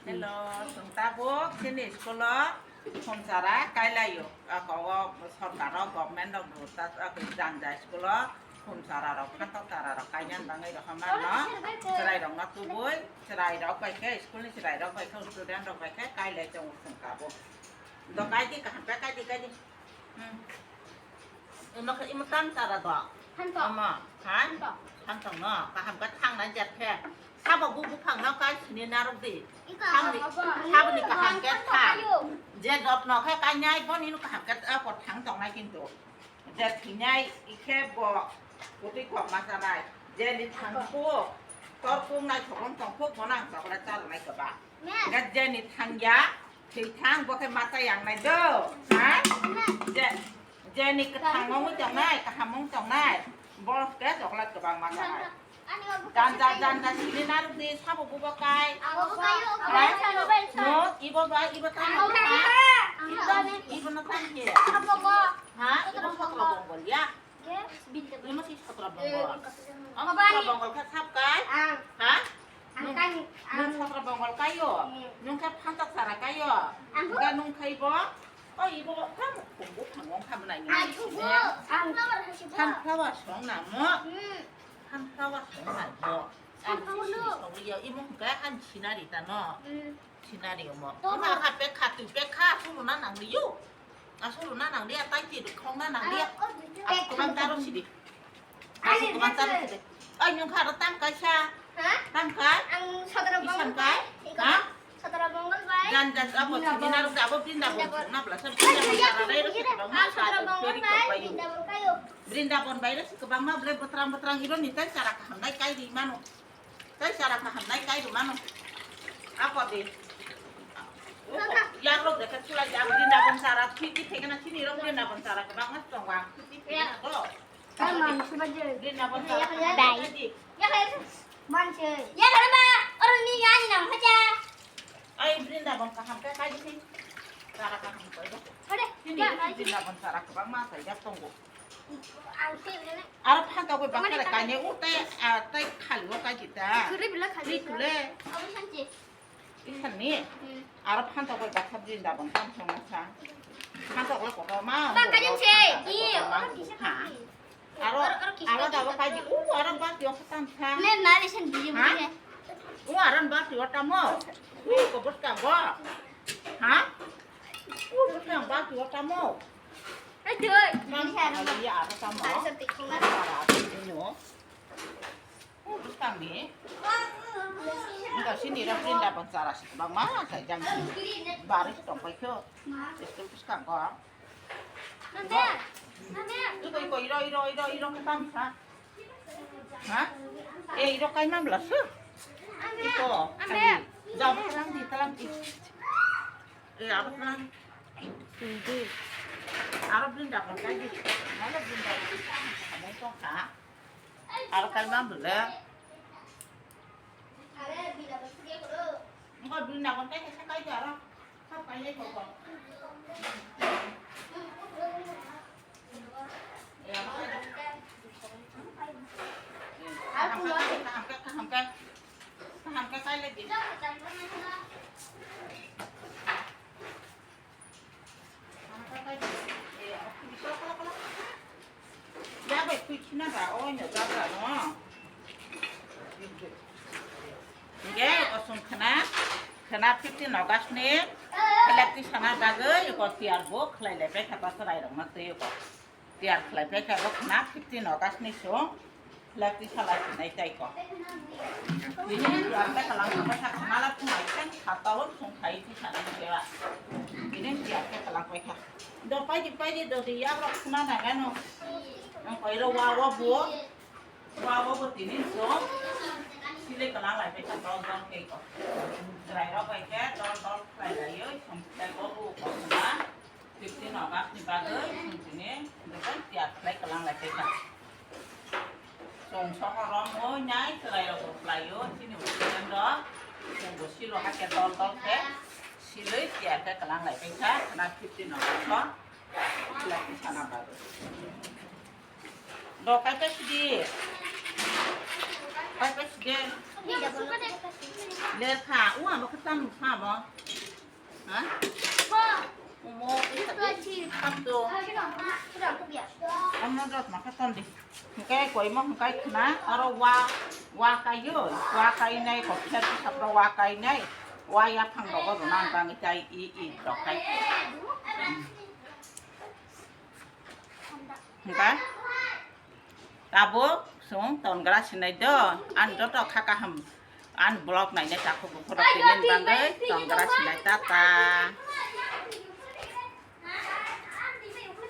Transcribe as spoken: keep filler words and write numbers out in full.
Hello, chwng tabuk chini school o khum chara kailaio. Ako o sorkar o government rok bo ta, ako jang jai school o khum chara rok, phantok chara rok kainani bagwi rohorma no. Chwrai rok no tubui, chwrai rok bai khe, school ni chwrai rok bai khe, student rok bai khe kailai tongo chwng tabuk. Do kaidi kaham khe, kaidi, kaidi. Hmm. Imo khe, imo tang chara do. Phantok. Omo, ha? Phantok. Phantok no, kaham khe thang nai jet khe. Sabo bu buphang no kai sini narwk di. Ika Thang di, abo. Sabo ni kaham khe Phantok thang. Kayo. Je jotno khe kai nai bo nini kaham khe, ah, po thang tong nai kintu. Je thinai ikhe bo kutui kok ma chanai. Je ni thang kuk, tor kuk nai thokong tong kuk bo nang chokla chal nai keba. Ma'am. Ga je ni thang ya, thwi thang bo khe ma cha yang nai do. Ha? Ma'am. Je, je ni kwthang ongwi tong nai, kaham ong tong nai. Bo khe chokla kwbang ma chanai. Ani abo Janja, kaisa janja sini narwk di, sabo bubo kai. Abo kayo, abo Hai? Kaisa, abo kaisa. No, ibo ba, ibo tang Abo ha? Kaisa. Ibo, ibo no tang ke. Abo ko. Ha? Ibo sotro bongol ya. Ke? Binte. Ibo si sotro bongol. Ang Abo sotro ani. Bongol kha sab kai. Ang. Ha? Ang Nung, kai, nung ang. Sotro bongol kayo. Hmm. Nung kha phantok sara kayo. Ang. Ga nung khai bo. Oh, ibo kam kumbu khamong khamnai ni. Ang. Sunflower hai si bo. Sunflower song na mo. Hmm. Sunflower song nai bo. Sunflower no. Ang sini song ya, imo hwnkhe ang sinari ta no. Hmm. Sinari omo. To Imo no. Kha pek kha, twi pek kha, suru na nang liyo. A suru na nang liya, tai ti khong na nang liya. Ah, oh, dito. Aku kang taro sidi. Ani Aku kang taro dito. Sidi. Ay, yung kha tam kaisa. Ha? Tam kai? Ang sotro Isan bongol kai? Bai. Ha? Sotro bongol bai. Jan jan abo Brindaban. Sini na abo Brindaban. Brindaban. Na bla sa Brindaban sara dai ro Brindaban. Ang sotro bongol bai. Brindaban kayo. Brindaban bai ro si kwbangma ble botrang botrang iron ni tai sara kaham nai kai di mano. Tai sara kaham nai kai rw mano. Ako de. Yak rok de khe chulai jak Brindaban sara fifty theke na chini rok Brindaban sara kwbangma tongo ang fifty theke na go. Brindaban sara. Dai. Ai Brindaban kaham khe kai di. Sara kaham kai do. Chini Brindaban sara kwbangma sai jak tongo. Aro phantok bai baksa kainwi o tei, ah, tei khali o kai kita. Khuri bila khali. Khule. Isan ni. Hmm. Aro phantok bai baksa Brindaban tam song na sa. Phantok le kotor ma. Ba kaijang se. Aro, aro da ba kai di. O aro ba ti o tam sa. Ne na le sen biji biji. O aro ba ti o tamo. O ko bus ka go. Ha? O bus ka ba ti o tamo. Ai, doi. Mang kali ya, apa sama? Ada satu koma. Para apa ini, no? Oh, terus kami. Enggak, sini, Brindaban sara sih. Bang, mana saya jangan. Baris tong pai kyo. Terus, terus kang kong. Mama, mama. Iko, iko, iro, iro, iro, iro, kita bisa. Ha? Eh, iro kai mam lasu. Iko, kali. Jam, terang di, terang di. Eh, apa terang? Hindi. Aro Brindaban kai di. Aro Brindaban kai di. Aro kai ma bole. Engko Brindaban kai di, sa kai di aro. Sa kai di kok. Kaham khe, kaham khe, kaham khe. Kaham khe kai le di. Hingke kosong khwna, khwna fifteen August ni electric sana bagwi eko tiyar bo khlai lai paikha ta chwrai rok no twi eko. Tiyar khlai paikha bo khwna fifteen August ni song electric salai sinai tai ko. Bini tiyar khe kalang paikha khwna la phung ai khe sat ta o song khai thi sana khe ba. Bini tiyar khe kalang paikha. Do paidi paidi do di yak rok khwna nai gano. Ang koi ro wa wa bo. Wa bo bo tini so. Sile kalang lai pe ka tol tol ke ko. Chwrai rok bai ke tol tol khlai lai yo. Som tai bo bo ko na. Fifteen August ni bagwi song tini. Dokan tiar khlai kalang lai pe ka. Song soho rom o nyai chwrai rok bo khlai yo. Chini bo student rok. Song bo silo ha ke tol tol ke. Siloi tiar ke kalang lai pe ka. Na fifteen August o. Khlai pe sana bagwi. Do kaisa sidi. Ler kha, u amo khe tam kha mo. Ha? Umo khe tam to. Amo dot ma kha ton di. Hingkai koimo hingkai khna, aro wa, wa kaio, wa kainai, kok kher khe sapro wa kainai, wa yaphang rogo rwna ang bangwi tai i, i rok khai. Hingkai tabuk chwng tongra sinai do, ang joto kha kaham, ang vlog nainai takhuk bukhuk rok tini bagwi tongra sinai, tata.